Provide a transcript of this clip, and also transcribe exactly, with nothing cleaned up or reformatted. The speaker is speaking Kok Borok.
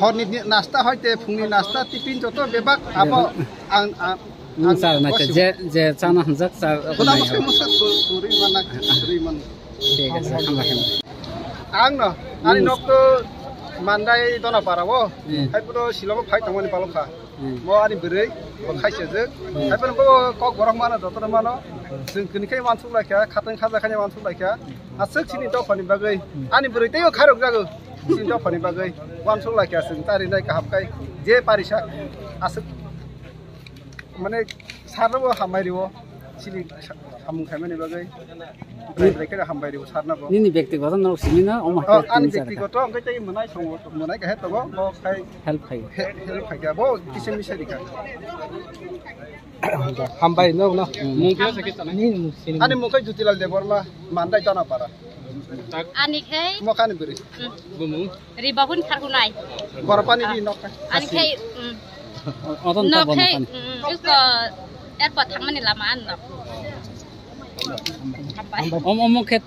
Horni ni nasta hoite phungni nasta tiffin joto bebak abo ang ang Nung ang char nai khe, bosibo. Je, je chana hamjak char Khuda nai muske ha. Muske tu-, turi mana, turi man. Thik ase, hambai, hambai. Ang no, ani Hmm. nok to Mandai Donapara o. Hmm. Hai puro Shillong phai tongmani palok kha. Hmm. Mo ani bwrwi, bo khaisa jek. Hmm. Hai puro bo kok borok mano, joto no mano. Chwng kini khe wansuk lai kha, khatang khaja khaini wansuk lai kha. Aswk chini dophani bagwi. Hmm. Ani bwrwi teibo khairok jago. Chini dophani bagwi. Wansuk lai kha, chwng tari nai kaham kai. Je parisa, aswk. Mane, sarno bo hambai riwo, chini sa-, samung khaimani bagwi. Bwlai bwlai khe hambai riwo sarno bo. Nini bektigoto norok simi na, omo Oh, khe ani tini bektigoto, hwnkhe tei mwnai songo, mwnai kahe tongo, bo khai help khai. He-, help khai kha, bo kisa misa rikha. Hambai no, no. Hmm. Mung khe sakhe tanai. Ani mung khe Jutilal Debbarma, Mandai Donapara. Ani khe Mokani bwrwi. Hmm. Bumung. Ribahun kharkunai. Borapani di nok. Ani khai, mm. Oton ta Nok khai, borapani. Mm, uko airport thangmani lama an nok. Hambai. Om, om, khe